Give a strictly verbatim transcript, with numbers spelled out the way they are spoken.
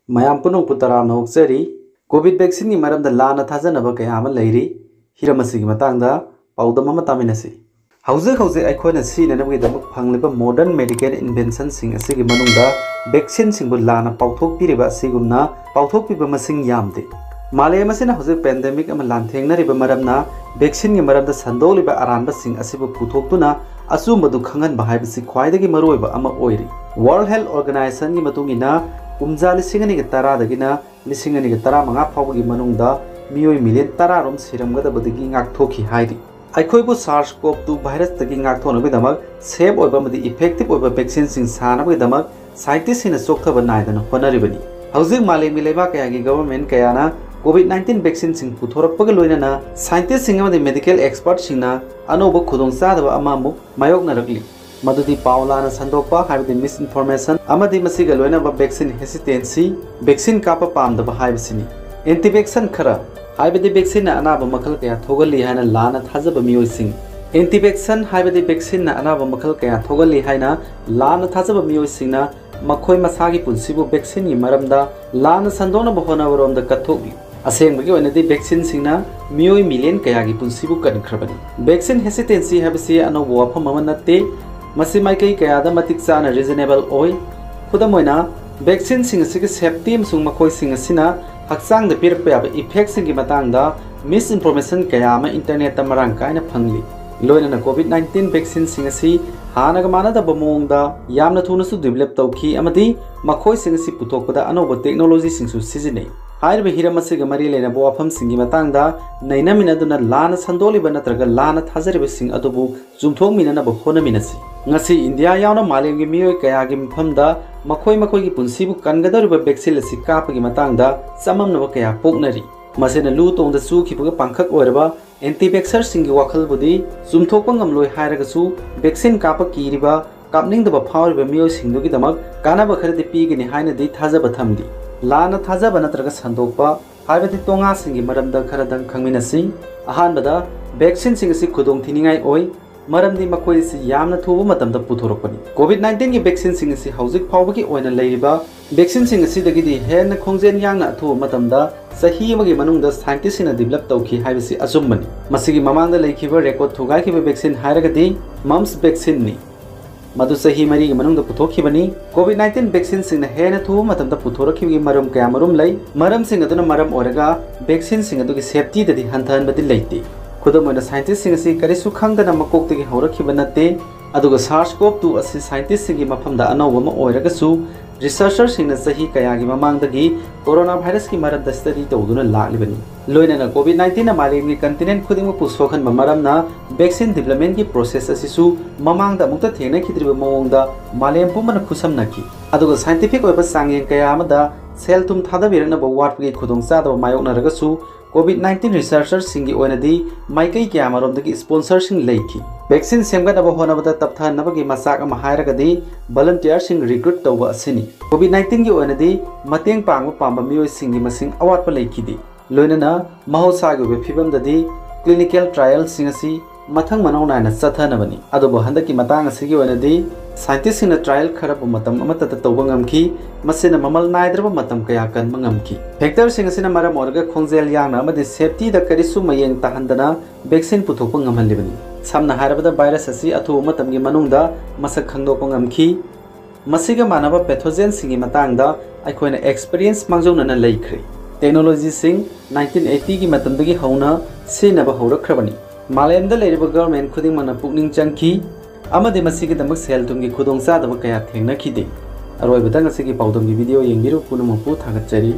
ꯃꯌꯥꯝ ꯄꯨꯝꯅꯃꯛꯄꯨ ꯇꯔꯥꯝꯅ ꯑꯣꯛꯆꯔꯤ꯫ ꯀꯣꯚꯤꯗ ꯚꯦꯛꯁꯤꯟꯒꯤ ꯃꯔꯝꯗ ꯂꯥꯟꯅ ꯊꯥꯖꯅꯕ ꯀꯌꯥ ꯑꯃ ꯂꯩꯔꯤ꯫ ꯍꯤꯔꯝ ꯑꯁꯤꯒꯤ ꯃꯇꯥꯡꯗ ꯄꯥꯎꯗꯝ ꯑꯃ ꯇꯥꯃꯤꯟꯅꯁꯤ꯫ ꯍꯧꯖꯤꯛ ꯍꯧꯖꯤꯛ ꯑꯩꯈꯣꯏꯅ ꯁꯤꯖꯤꯟꯅꯅꯕꯒꯤꯗꯃꯛ ꯐꯪꯂꯤꯕ ꯃꯣꯗꯔꯟ ꯃꯦꯗꯤꯀꯦꯜ ꯏꯟꯚꯦꯟꯁꯟꯁꯤꯡ ꯑꯁꯤꯒꯤ ꯃꯅꯨꯡꯗ ꯚꯦꯛꯁꯤꯟꯁꯤꯡꯕꯨ ꯂꯥꯟꯅ ꯄꯥꯎꯊꯣꯛꯄꯤꯔꯤꯕ ꯑꯁꯤꯒꯨꯝꯅ ꯄꯥꯎꯊꯣꯛꯄꯤꯕ ꯃꯁꯤꯡ ꯌꯥꯝꯗꯦ꯫ ꯃꯥꯂꯦꯝ ꯑꯁꯤꯅ ꯍꯧꯖꯤꯛ ꯄꯦꯟꯗꯦꯃꯤꯛ ꯑꯃ ꯂꯥꯟꯊꯦꯡꯅꯔꯤꯕ ꯃꯔꯝꯅ ꯚꯦꯛꯁꯤꯟꯒꯤ ꯃꯔꯝꯗ ꯁꯟꯗꯣꯛꯂꯤꯕ ꯑꯔꯥꯟꯕꯁꯤꯡ ꯑꯁꯤꯕꯨ ꯄꯨꯊꯣꯛꯇꯨꯅ ꯑꯆꯨꯝꯕꯗꯨ ꯈꯪꯍꯟꯕ ꯍꯥꯏꯕꯁꯤ ꯈ꯭ꯋꯥꯏꯗꯒꯤ ꯃꯔꯨꯑꯣꯏꯕ ꯑꯃ ꯑꯣꯏꯔꯤ꯫ ꯋꯥꯔꯜꯗ ꯍꯦꯜꯊ ꯑꯣꯔꯒꯅꯥꯏꯖꯦꯁꯟꯒꯤ ꯃꯇꯨꯡ ꯏꯟꯅ, ꯀꯨꯝꯖꯥ ꯂꯤꯁꯤꯡ ꯑꯅꯤꯒ ꯇꯔꯥꯗꯒꯤꯅ ꯂꯤꯁꯤꯡ ꯑꯅꯤꯒ ꯇꯔꯥꯃꯉꯥ ꯐꯥꯎꯕꯒꯤ ꯃꯅꯨꯡꯗ ꯃꯤꯑꯣꯏ ꯃꯤꯂꯤꯌꯟ ꯇꯔꯥ ꯔꯣꯝ ꯁꯤꯔꯝꯒꯗꯕꯗꯒꯤ ꯉꯥꯛꯊꯣꯛꯈꯤ ꯍꯥꯏꯔꯤ꯫ ꯑꯩꯈꯣꯏꯕꯨ ꯁꯥꯔꯁ ꯀꯣꯞ ꯇꯨ ꯚꯥꯏꯔꯁꯇꯒꯤ ꯉꯥꯛꯊꯣꯛꯅꯕꯒꯤꯗꯃꯛ ꯁꯦꯐ ꯑꯣꯏꯕ ꯑꯃꯗꯤ ꯏꯐꯦꯛꯇꯤꯚ ꯑꯣꯏꯕ ꯚꯦꯛꯁꯤꯟꯁꯤꯡ ꯁꯥꯅꯕꯒꯤꯗꯃꯛ ꯁꯥꯏꯟꯇꯤꯁꯁꯤꯡꯅ ꯆꯣꯛꯊꯕ ꯅꯥꯏꯗꯅ ꯍꯣꯠꯅꯔꯤꯕꯅꯤ꯫ ꯍꯧꯖꯤꯛ ꯃꯥꯂꯦꯝꯒꯤ ꯂꯩꯕꯥꯛ ꯀꯌꯥꯒꯤ ꯒꯚꯔꯟꯃꯦꯟꯠ ꯀꯌꯥꯅ ꯀꯣꯚꯤꯗ ꯅꯥꯏꯟꯇꯤꯟ ꯚꯦꯛꯁꯤꯟꯁꯤꯡ ꯄꯨꯊꯣꯔꯛꯄꯒ ꯂꯣꯏꯅꯅ ꯁꯥꯏꯟꯇꯤꯁꯁꯤꯡ ꯑꯃꯗꯤ ꯃꯦꯗꯤꯀꯦꯜ ꯑꯦꯛꯁꯄꯔꯠꯁꯤꯡꯅ ꯑꯅꯧꯕ ꯈꯨꯗꯣꯡꯆꯥꯗꯕ ꯑꯃꯃꯨꯛ ꯃꯥꯌꯣꯛꯅꯔꯛꯂꯤ꯫ ꯃꯗꯨꯗꯤ ꯄꯥꯎ ꯂꯥꯟꯅ ꯁꯟꯗꯣꯛꯄ, ꯍꯥꯏꯕꯗꯤ ꯃꯤꯁꯏꯟꯐꯣꯔꯃꯦꯁꯟ, ꯑꯃꯗꯤ ꯃꯁꯤꯒ ꯂꯣꯏꯅꯕ ꯚꯦꯛꯁꯤꯟ ꯍꯦꯁꯤꯇꯦꯟꯁꯤ, ꯚꯦꯛꯁꯤꯟ ꯀꯥꯞꯄ ꯄꯥꯝꯗꯕ ꯍꯥꯏꯕꯁꯤꯅꯤ꯫ ꯑꯦꯟꯇꯤ ꯚꯦꯛꯁꯟ ꯈꯔ, ꯍꯥꯏꯕꯗꯤ ꯚꯦꯛꯁꯤꯟꯅ ꯑꯅꯥꯕ ꯃꯈꯜ ꯀꯌꯥ ꯊꯣꯛꯍꯜꯂꯤ ꯍꯥꯏꯅ ꯂꯥꯟꯅ ꯊꯥꯖꯕ ꯃꯤꯑꯣꯏꯁꯤꯡ꯫ ꯑꯦꯟꯇꯤ ꯚꯦꯛꯁꯟ, ꯍꯥꯏꯕꯗꯤ ꯚꯦꯛꯁꯤꯟꯅ ꯑꯅꯥꯕ ꯃꯈꯜ ꯀꯌꯥ ꯊꯣꯛꯍꯜꯂꯤ ꯍꯥꯏꯅ ꯂꯥꯟꯅ ꯊꯥꯖꯕ ꯃꯤꯑꯣꯏꯁꯤꯡꯅ ꯃꯈꯣꯏ ꯃꯁꯥꯒꯤ ꯄꯨꯟꯁꯤꯕꯨ ꯚꯦꯛꯁꯤꯟꯒꯤ ꯃꯔꯝꯗ ꯂꯥꯟꯅ ꯁꯟꯗꯣꯛꯅꯕ ꯍꯣꯠꯅꯕꯔꯣꯝꯗ ꯀꯠꯊꯣꯛꯂꯤ꯫ ꯑꯁꯦꯡꯕꯒꯤ ꯑꯣꯏꯅꯗꯤ ꯚꯦꯛꯁꯤꯟꯁꯤꯡꯅ ꯃꯤꯑꯣꯏ ꯃꯤꯂꯤꯌꯟ ꯀꯌꯥꯒꯤ ꯄꯨꯟꯁꯤꯕꯨ ꯀꯟꯈ꯭ꯔꯕꯅꯤ꯫ ꯚꯦꯛꯁꯤꯟ ꯍꯦꯁꯤꯇꯦꯟꯁꯤ ꯍꯥꯏꯕꯁꯤ ꯑꯅꯧꯕ ꯋꯥꯐꯝ ꯑꯃ ꯅꯠꯇꯦ꯫ ꯃꯁꯤ ꯃꯥꯏꯀꯩ ꯀꯌꯥꯗ ꯃꯇꯤꯛ ꯆꯥꯅ ꯔꯤꯖꯅꯦꯕꯜ ꯑꯣꯏ꯫ ꯈꯨꯗꯝ ꯑꯣꯏꯅ, ꯚꯦꯛꯁꯤꯟꯁꯤꯡ ꯑꯁꯤꯒꯤ ꯁꯦꯐꯇꯤ ꯑꯃꯁꯨꯡ ꯃꯈꯣꯏꯁꯤꯡ ꯑꯁꯤꯅ ꯍꯛꯆꯥꯡꯗ ꯄꯤꯔꯛꯄ ꯌꯥꯕ ꯏꯐꯦꯛꯁꯤꯡꯒꯤ ꯃꯇꯥꯡꯗ ꯃꯤꯁꯏꯟꯐꯣꯔꯃꯦꯁꯟ ꯀꯌꯥ ꯑꯃ ꯏꯟꯇꯔꯅꯦꯠꯇ ꯃꯔꯥꯡ ꯀꯥꯏꯅ ꯐꯪꯂꯤ꯫ ꯂꯣꯏꯅꯅ ꯀꯣꯚꯤꯗ ꯅꯥꯏꯟꯇꯤꯟ ꯚꯦꯛꯁꯤꯟꯁꯤꯡ ꯑꯁꯤ ꯍꯥꯟꯅꯒ ꯃꯥꯟꯅꯗꯕ ꯃꯑꯣꯡꯗ ꯌꯥꯝꯅ ꯊꯨꯅꯁꯨ ꯗꯤꯕꯦꯂꯞ ꯇꯧꯈꯤ ꯑꯃꯗꯤ ꯃꯈꯣꯏꯁꯤꯡ ꯑꯁꯤ ꯄꯨꯊꯣꯛꯄꯗ ꯑꯅꯧꯕ ꯇꯦꯛꯅꯣꯂꯣꯖꯤꯁꯤꯡꯁꯨ ꯁꯤꯖꯤꯟꯅꯩ꯫ ꯍꯥꯏꯔꯤꯕ ꯍꯤꯔꯝ ꯑꯁꯤꯒ ꯃꯔꯤ ꯂꯩꯅꯕ ꯋꯥꯐꯝꯁꯤꯡꯒꯤ ꯃꯇꯥꯡꯗ ꯅꯩꯅꯃꯤꯟꯅꯗꯨꯅ ꯂꯥꯟꯅ ꯁꯟꯗꯣꯛꯂꯤꯕ ꯅꯠꯇ꯭ꯔꯒ ꯂꯥꯟꯅ ꯊꯥꯖꯔꯤꯕꯁꯤꯡ ꯑꯗꯨꯕꯨ ꯆꯨꯝꯊꯣꯛꯃꯤꯟꯅꯅꯕ ꯍꯣꯠꯅꯃꯤꯟꯅꯁꯤ꯫ ꯉꯁꯤ ꯏꯟꯗꯤꯌꯥ ꯌꯥꯎꯅ ꯃꯥꯂꯦꯝꯒꯤ ꯃꯤꯑꯣꯏ ꯀꯌꯥꯒꯤ ꯃꯐꯝꯗ ꯃꯈꯣꯏ ꯃꯈꯣꯏꯒꯤ ꯄꯨꯟꯁꯤꯕꯨ ꯀꯟꯒꯗꯧꯔꯤꯕ ꯚꯦꯛꯁꯤꯟ ꯑꯁꯤ ꯀꯥꯞꯄꯒꯤ ꯃꯇꯥꯡꯗ ꯆꯃꯝꯅꯕ ꯀꯌꯥ ꯄꯣꯛꯅꯔꯤ꯫ ꯃꯁꯤꯅ ꯂꯨ ꯇꯣꯡꯗ ꯆꯨꯈꯤꯕꯒ ꯄꯥꯡꯈꯛ ꯑꯣꯏꯔꯕ ꯑꯦꯟꯇꯤ ꯚꯦꯛꯁꯔꯁꯤꯡꯒꯤ ꯋꯥꯈꯜꯕꯨꯗꯤ ꯆꯨꯝꯊꯣꯛꯄ ꯉꯝꯂꯣꯏ ꯍꯥꯏꯔꯒꯁꯨ, ꯚꯦꯛꯁꯤꯟ ꯀꯥꯞꯄ ꯀꯤꯔꯤꯕ, ꯀꯥꯞꯅꯤꯡꯗꯕ ꯐꯥꯎꯔꯤꯕ ꯃꯤꯑꯣꯏꯁꯤꯡꯗꯨꯒꯤꯗꯃꯛ ꯀꯥꯟꯅꯕ ꯈꯔꯗꯤ ꯄꯤꯒꯅꯤ ꯍꯥꯏꯅꯗꯤ ꯊꯥꯖꯕ ꯊꯝꯂꯤ꯫ ꯂꯥꯟꯅ ꯊꯥꯖꯕ ꯅꯠꯇ꯭ꯔꯒ ꯁꯟꯗꯣꯛꯄ ꯍꯥꯏꯕꯗꯤ ꯇꯣꯉꯥꯁꯤꯡꯒꯤ ꯃꯔꯝꯗ ꯈꯔꯗꯪ ꯈꯪꯃꯤꯟꯅꯁꯤ꯫ ꯑꯍꯥꯟꯕꯗ, ꯚꯦꯛꯁꯤꯟꯁꯤꯡ ꯑꯁꯤ ꯈꯨꯗꯣꯡꯊꯤꯅꯤꯡꯉꯥꯏ ꯑꯣꯏ꯫ ꯃꯔꯝꯗꯤ ꯃꯈꯣꯏ ꯑꯁꯤ ꯌꯥꯝꯅ ꯊꯨꯕ ꯃꯇꯝꯗ ꯄꯨꯊꯣꯔꯛꯄꯅꯤ꯫ ꯀꯣꯚꯤꯗ ꯅꯥꯏꯟꯇꯤꯟꯒꯤ ꯚꯦꯛꯁꯤꯟꯁꯤꯡ ꯑꯁꯤ ꯍꯧꯖꯤꯛ ꯐꯥꯎꯕꯒꯤ ꯑꯣꯏꯅ ꯂꯩꯔꯤꯕ ꯚꯦꯛꯁꯤꯟꯁꯤꯡ ꯑꯁꯤꯗꯒꯤꯗꯤ ꯍꯦꯟꯅ ꯈꯣꯡꯖꯦꯜ ꯌꯥꯡꯅ ꯑꯊꯨꯕ ꯃꯇꯝꯗ ꯆꯍꯤ ꯑꯃꯒꯤ ꯃꯅꯨꯡꯗ ꯁꯥꯏꯟꯇꯤꯁꯁꯤꯡꯅ ꯗꯤꯕꯦꯂꯞ ꯇꯧꯈꯤ ꯍꯥꯏꯕꯁꯤ ꯑꯆꯨꯝꯕꯅꯤ꯫ ꯃꯁꯤꯒꯤ ꯃꯃꯥꯡꯗ ꯂꯩꯈꯤꯕ ꯔꯦꯀꯣꯔꯗ ꯊꯨꯒꯥꯏꯈꯤꯕ ꯚꯦꯛꯁꯤꯟ ꯍꯥꯏꯔꯒꯗꯤ ꯃꯝꯁ ꯚꯦꯛꯁꯤꯟꯅꯤ꯫ ꯃꯗꯨ ꯆꯍꯤ ꯃꯔꯤꯒꯤ ꯃꯅꯨꯡꯗ ꯄꯨꯊꯣꯛꯈꯤꯕꯅꯤ꯫ ꯀꯣꯚꯤꯗ ꯅꯥꯏꯟꯇꯤꯟ ꯚꯦꯛꯁꯤꯟꯁꯤꯡꯅ ꯍꯦꯟꯅ ꯊꯨꯕ ꯃꯇꯝꯗ ꯄꯨꯊꯣꯔꯛꯈꯤꯕꯒꯤ ꯃꯔꯝ ꯀꯌꯥꯃꯔꯨꯝ ꯂꯩ꯫ ꯃꯔꯝꯁꯤꯡ ꯑꯗꯨꯅ ꯃꯔꯝ ꯑꯣꯏꯔꯒ ꯚꯦꯛꯁꯤꯟꯁꯤꯡ ꯑꯗꯨꯒꯤ ꯁꯦꯐꯇꯤꯗꯗꯤ ꯍꯟꯊꯍꯟꯕꯗꯤ ꯂꯩꯇꯦ꯫ ꯈꯨꯗꯝ ꯑꯣꯏꯅ, ꯁꯥꯏꯟꯇꯤꯁꯁꯤꯡ ꯑꯁꯤ ꯀꯔꯤꯁꯨ ꯈꯪꯗꯅ ꯃꯀꯣꯛꯇꯒꯤ ꯍꯧꯔꯛꯈꯤꯕ ꯅꯠꯇꯦ, ꯑꯗꯨꯒ ꯁꯥꯔꯁ ꯀꯣꯞ ꯇꯨ ꯑꯁꯤ ꯁꯥꯏꯟꯇꯤꯁꯁꯤꯡꯒꯤ ꯃꯐꯝꯗ ꯑꯅꯧꯕ ꯑꯃ ꯑꯣꯏꯔꯒꯁꯨ, ꯔꯤꯁꯔꯆꯔꯁꯤꯡꯅ ꯆꯍꯤ ꯀꯌꯥꯒꯤ ꯃꯃꯥꯡꯗꯒꯤ ꯀꯣꯔꯣꯅꯥ ꯚꯥꯏꯔꯁꯀꯤ ꯃꯔꯝꯗ ꯁ꯭ꯇꯗꯤ ꯇꯧꯗꯨꯅ ꯂꯥꯛꯂꯤꯕꯅꯤ꯫ ꯂꯣꯏꯅꯅ ꯀꯣꯚꯤꯗ ꯅꯥꯏꯟꯇꯤꯟꯅ ꯃꯥꯂꯦꯝꯒꯤ ꯀꯟꯇꯤꯅꯦꯟꯠ ꯈꯨꯗꯤꯡꯃꯛꯄꯨ ꯁꯣꯛꯍꯟꯕ ꯃꯔꯝꯅ ꯚꯦꯛꯁꯤꯟ ꯗꯤꯕꯦꯂꯞꯃꯦꯟꯠꯀꯤ ꯄ꯭ꯔꯣꯁꯦꯁ ꯑꯁꯤꯁꯨ ꯃꯃꯥꯡꯗ ꯑꯃꯨꯛꯇ ꯊꯦꯡꯅꯈꯤꯗ꯭ꯔꯤꯕ ꯃꯑꯣꯡꯗ ꯃꯥꯂꯦꯝ ꯄꯨꯝꯕꯅ ꯈꯨꯠꯁꯝꯅꯈꯤ꯫ ꯑꯗꯨꯒ ꯁꯥꯏꯟꯇꯤꯐꯤꯛ ꯑꯣꯏꯕ ꯆꯥꯡꯌꯦꯡ ꯀꯌꯥ ꯑꯃꯗ ꯁꯦꯜ ꯊꯨꯝ ꯊꯥꯗꯕꯤꯔꯛꯅꯕ ꯋꯥꯠꯄꯒꯤ ꯈꯨꯗꯣꯡꯆꯥꯗꯕ ꯃꯥꯌꯣꯛꯅꯔꯒꯁꯨ, ꯀꯣꯚꯤꯗ ꯅꯥꯏꯟꯇꯤꯟ ꯔꯤꯁꯔꯆꯔꯁꯤꯡꯒꯤ ꯑꯣꯏꯅꯗꯤ ꯃꯥꯏꯀꯩ ꯀꯌꯥꯃꯔꯣꯝꯗꯒꯤ ꯁ꯭ꯄꯣꯟꯁꯔꯁꯤꯡ ꯂꯩꯈꯤ꯫ ꯚꯦꯛꯁꯤꯟ ꯁꯦꯝꯒꯠꯅꯕ ꯍꯣꯠꯅꯕꯗ ꯇꯞꯊꯍꯟꯅꯕꯒꯤ ꯃꯆꯥꯛ ꯑꯃ ꯍꯥꯏꯔꯒꯗꯤ ꯚꯣꯂꯨꯟꯇꯤꯌꯔꯁꯤꯡ ꯔꯤꯀ꯭ꯔꯨꯠ ꯇꯧꯕ ꯑꯁꯤꯅꯤ꯫ ꯀꯣꯚꯤꯗ ꯅꯥꯏꯟꯇꯤꯟꯒꯤ ꯑꯣꯏꯅꯗꯤ ꯃꯇꯦꯡ ꯄꯥꯡꯕ ꯄꯥꯝꯕ ꯃꯤꯑꯣꯏꯁꯤꯡꯒꯤ ꯃꯁꯤꯡ ꯑꯋꯥꯠꯄ ꯂꯩꯈꯤꯗꯦ꯫ ꯂꯣꯏꯅꯅ ꯃꯍꯧꯁꯥꯒꯤ ꯑꯣꯏꯕ ꯐꯤꯕꯝꯗꯗꯤ ꯀ꯭ꯂꯤꯅꯤꯀꯦꯜ ꯇ꯭ꯔꯥꯏꯌꯦꯜꯁꯤꯡ ꯑꯁꯤ ꯃꯊꯪ ꯃꯅꯥꯎ ꯅꯥꯏꯅ ꯆꯠꯊꯅꯕꯅꯤ꯫ ꯑꯗꯨꯕꯨ ꯍꯟꯗꯛꯀꯤ ꯃꯇꯥꯡ ꯑꯁꯤꯒꯤ ꯑꯣꯏꯅꯗꯤ ꯁꯥꯏꯟꯇꯤꯁꯁꯤꯡꯅ ꯇ꯭ꯔꯥꯏꯌꯦꯜ ꯈꯔꯕꯨ ꯃꯇꯝ ꯑꯃꯠꯇꯗ ꯇꯧꯕ ꯉꯝꯈꯤ, ꯃꯁꯤꯅ ꯃꯃꯜ ꯅꯥꯏꯗ꯭ꯔꯕ ꯃꯇꯝ ꯀꯌꯥ ꯀꯟꯕ ꯉꯝꯈꯤ꯫ ꯐꯦꯛꯇꯔꯁꯤꯡ ꯑꯁꯤꯅ ꯃꯔꯝ ꯑꯣꯏꯔꯒ ꯈꯣꯡꯖꯦꯜ ꯌꯥꯡꯅ ꯑꯃꯗꯤ ꯁꯦꯐꯇꯤꯗ ꯀꯔꯤꯁꯨ ꯃꯌꯦꯡ ꯇꯥꯍꯟꯗꯅ ꯚꯦꯛꯁꯤꯟ ꯄꯨꯊꯣꯛꯄ ꯉꯝꯍꯜꯂꯤꯕꯅꯤ꯫ ꯁꯝꯅ ꯍꯥꯏꯔꯕꯗ, ꯚꯥꯏꯔꯁ ꯑꯁꯤ ꯑꯊꯨꯕ ꯃꯇꯝꯒꯤ ꯃꯅꯨꯡꯗ ꯃꯁꯛ ꯈꯪꯗꯣꯛꯄ ꯉꯝꯈꯤ꯫ ꯃꯁꯤꯒ ꯃꯥꯟꯅꯕ ꯄꯦꯊꯣꯖꯦꯟꯁꯤꯡꯒꯤ ꯃꯇꯥꯡꯗ ꯑꯩꯈꯣꯏꯅ ꯑꯦꯛꯁꯄꯤꯔꯤꯌꯦꯟꯁ ꯃꯥꯡꯖꯧꯅꯅ ꯂꯩꯈ꯭ꯔꯦ꯫ ꯇꯦꯛꯅꯣꯂꯣꯖꯤꯁꯤꯡ ꯅꯥꯏꯟꯇꯤꯟ ꯑꯩꯠꯇꯤꯒꯤ ꯃꯇꯝꯗꯒꯤ ꯍꯧꯅ ꯁꯤꯖꯤꯟꯅꯕ ꯍꯧꯔꯛꯈ꯭ꯔꯕꯅꯤ꯫ ꯃꯥꯂꯦꯝꯗ ꯂꯩꯔꯤꯕ ꯒꯚꯔꯟꯃꯦꯟꯠ ꯈꯨꯗꯤꯡꯃꯛꯅ ꯄꯨꯛꯅꯤꯡ ꯆꯪꯈꯤ ꯑꯃꯗꯤ ꯃꯁꯤꯒꯤꯗꯃꯛ ꯁꯦꯜ ꯊꯨꯝꯒꯤ ꯈꯨꯗꯣꯡꯆꯥꯗꯕ ꯀꯌꯥ ꯊꯦꯡꯅꯈꯤꯗꯦ꯫ ꯑꯔꯣꯏꯕꯗ ꯉꯁꯤꯒꯤ ꯄꯥꯎꯗꯝꯒꯤ ꯚꯤꯗꯤꯑꯣ ꯌꯦꯡꯕꯤꯔꯨ ꯄꯨꯝꯅꯃꯛꯄꯨ ꯊꯥꯒꯠꯆꯔꯤ꯫